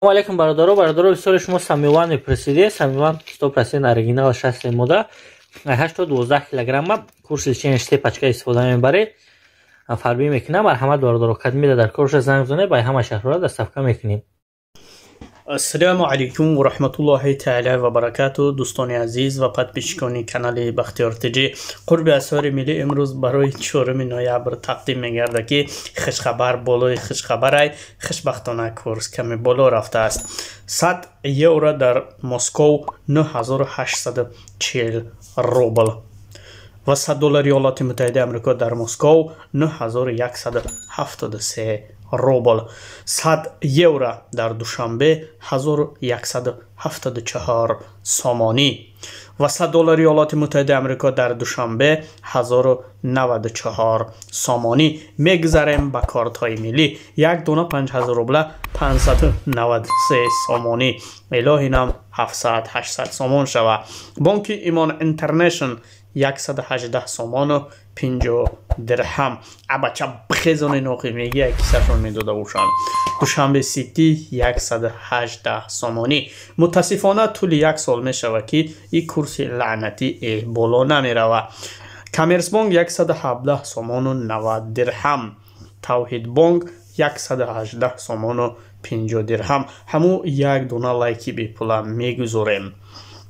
Алейкум, бародаро. Бародаро, бисёре шумо Самиван мепурсиде. Самиван 100% оригинал шаст мода, 8 то 12 килограмма, курс лечения се пачка истифода мебаред, фарбӣ мекунам. Марҳамат, бародаро, кадмида дар корша занг зане, ба ҳама шаҳрҳоро доставка мекунем. Ассалому алайкум ва раҳматуллоҳи таъала ва баракату. Дӯстони азиз ва подписчикони канали Бахтиёр Тҷ, қурби асъори миллӣ имрӯз барои 4 ноябр тақдим мегардад, ки хушхабар болои хушхабарай. Хушбахтона, курс каме боло рафтааст. 100 евро дар Москов 9840 рубл ва 100 доллари Иёлоти Муттаҳидаи Амрико дар Москов 9173 рубл, 100 евро дар Душанбе 1174 сомонӣ ва 100 доллари Иёлоти Муттаҳидаи Амрико дар Душанбе 1094 сомонӣ. Мегузарем ба кортҳои миллӣ. Як дона 5000 рубла 593 сомонӣ, илоҳинам 700 800 сомон шава. Бонки Имон Интернешн 118 сомону 50 дирҳам. Абача бихезони ноқи мегия кисашон медода бошанд. Душанбе Сити 118 сомонӣ. Мутаассифона, тӯли як сол мешавад, ки ин курси лаънатӣ боло намерава. Коммерсбонк 117 сомону 90 дирҳам, Тавҳидбонк 118 сомону 50 дирҳам. Ҳамун як дона лайки бепула мегузорем.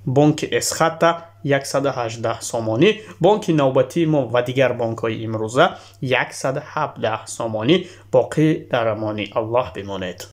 Бонки Эсхата 118 сомонӣ, бонки навбатии мо ва дигар бонкҳои имрӯза 117 сомонӣ. Боқӣ дар амони Аллоҳ бимонед.